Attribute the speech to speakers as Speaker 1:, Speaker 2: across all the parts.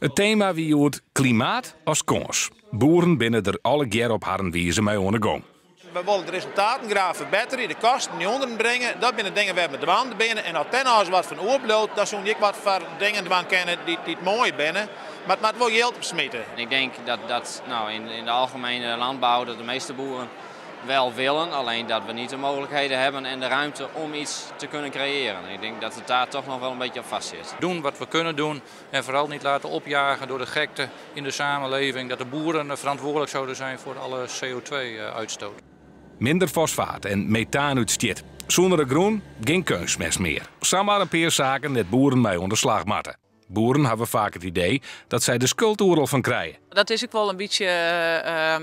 Speaker 1: It tema wie hjoed klimaat as kâns. Boeren binne der allegear op harren wize mei oan 'e gong.
Speaker 2: We wolle de resultaten graach ferbetterje, de kosten nei ûnderen bringe. Dat binne de dingen wêr't we dwaande binne. En as dêr noch wat fan oerbliuwt, dan soene je ek wat foar dingen dwaan kinne dy't moai binne. Mar it moat wol jild opsmite.
Speaker 3: Ik denk dat, nou, in de algemene landbouw dat de meeste boeren wel willen, alleen dat we niet de mogelijkheden hebben en de ruimte om iets te kunnen creëren. Ik denk dat het daar toch nog wel een beetje op vast zit.
Speaker 4: Doen wat we kunnen doen en vooral niet laten opjagen door de gekte in de samenleving dat de boeren verantwoordelijk zouden zijn voor alle CO2-uitstoot.
Speaker 1: Minder fosfaat en metaanútstjit. Sûnere grûn, gjin keunstmest mear. Samar in pear saken dêr't boeren mei oan de slach moatte. Boeren hawwe faak it idee dat sy de skuld oeral fan krije.
Speaker 5: Dat is ek wol in bytsje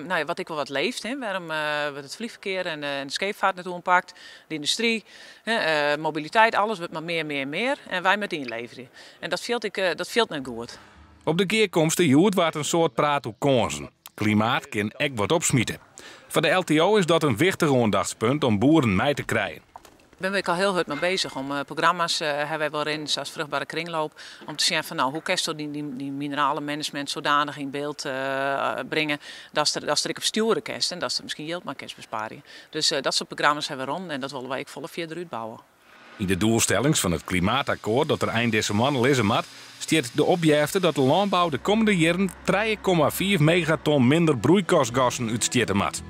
Speaker 5: nou ja, wat ek wol wat leeft. Hè. Wêrom wurdt it fleanferkear en de skeepfeart net oanpakt? De yndustry, hè, mobiliteit, alles wurdt mar mear, mear, mear. En wy moatte ynleverje. En dat fielt, ek, dat fielt net goed.
Speaker 1: Op de gearkomste hjoed waard in soad praat oer kânsen. Klimaat kin ek wat opsmite. Foar de LTO is dat in wichtich oandachtspunt om boeren mei te krijen.
Speaker 5: Ben ik al hiel hurd mei beuzich om programma's hawwe wy wol rinnen, sa as Vruchtbare Kringloop, om te sjen fan nou, hoe kinsto dyn mineralenmanagement sodanich yn byld bringe datst der ek op stjoere kinst en datst der miskien jild mei kinst besparje. Dus dat soart programma's hawwe we rûn en dat wolle wy ek folle fierder útbouwe.
Speaker 1: Yn de doelstellings fan it klimaatakkoart dat der ein dizze moanne lizze moat, stiet de opjefte dat de lânbou de kommende jierren 3,5 megaton minder broeikasgassen útstjitte moat.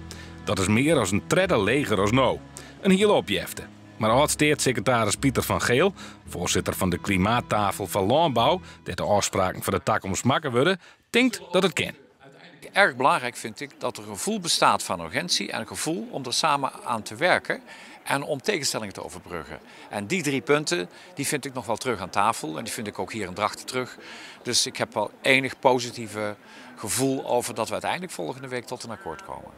Speaker 1: Dat is mear as in tredde leger as no. In hiele opjefte. Mar âld-steatssekretaris Pieter van Geel, foarsitter fan de Klimaattafel fan Lânbou, dêr't de ôfspraken foar de takomst makke wurde, tinkt dat it kin.
Speaker 6: Erg belangrijk vind ik dat er een gevoel bestaat van urgentie en een gevoel om er samen aan te werken en om tegenstellingen te overbruggen. En die drie punten die vind ik nog wel terug aan tafel en die vind ik ook hier in Drachten terug. Dus ik heb wel enig positieve gevoel over dat we uiteindelijk volgende week tot een akkoord komen.